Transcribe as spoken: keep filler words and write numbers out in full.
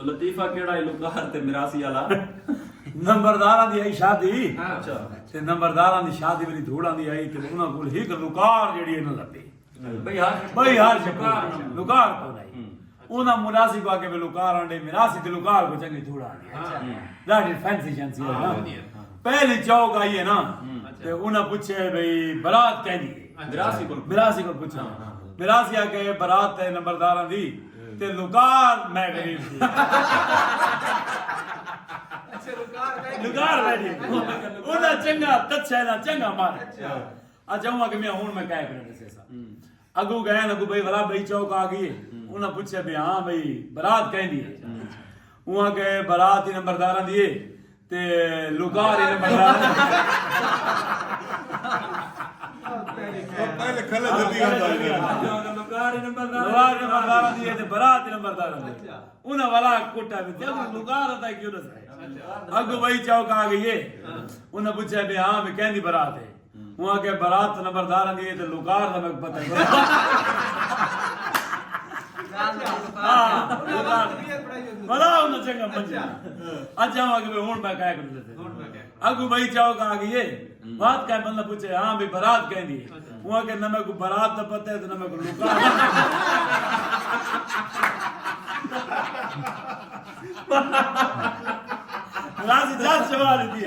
لطیفہ کیڑا ہے لکار تے مراسی والا؟ نمبرداراں دی آئی شادی۔ اچھا۔ تے نمبرداراں دی شادی ویلے دھوڑاں دی آئی تے انہاں کول ہک لکار جیڑھی ہے نہ لبھی۔ بھئی ہر بھئی ہر شکار لکار کون آئی؟ انہاں مراسی کو آ کے لکار آنڈے، مراسی تے لکار کو چنگی دھوڑا آنڈے۔ ڈاڈی فینسی شینسی ہے نا۔ پہلی چوک آئی ہے نا، تے انہاں پوچھے بھئی برات کہیں دی ہے؟ مراسی کو۔ مراسی کو پوچھا۔ مراسی آ کے برات تے نمبرداراں دی، تے لکار میں غریب دی۔ لکار میں دی۔ انہاں چنگا تچھے نہ چنگا مار۔ اچھا، ہوں کہ میں ہوں میں کہہ کے دسے سا۔ اگوں گئے، اگوں بھئی ولا بھئی چوک آ گئی ہے۔ انہاں پوچھے بھئی ہاں بھئی برات کہیں دی ہے؟ انہاں کہ برات ہی نمبرداراں دی ہے، تے لکار ہی نمبرداراں دی۔ پہلے کھلے جلدی آتا ہے۔ لکار ہی نمبرداراں دی ہے تے برات ہی نمبرداراں دی۔ انہاں والا کٹا بھی تے لکار آتا ہے کیوں نہ سائے؟ اگوں بھئی چوک آ گئی ہے۔ انہاں پوچھے بھئی ہاں بھئی کہیں دی برات ہے؟ ہوں آ کے برات نمبردار آندی ہے تے لکار دا میکوں پتہ ہی۔ ہاں، لکار۔ بڑا انہاں چنگا منجھیا۔ اچھا ہوں آ کے ہن میں کہہ کر دیتے۔ اگوں بھئی چاہو کا آ گئی ہے؟ بات کا بندہ پوچھے ہاں بھئی برات کہیں دی ہے؟ ہوں آ کے نہ میکوں برات دا پتہ ہے تے نہ میکوں لکار۔ راضی جس جواب دی۔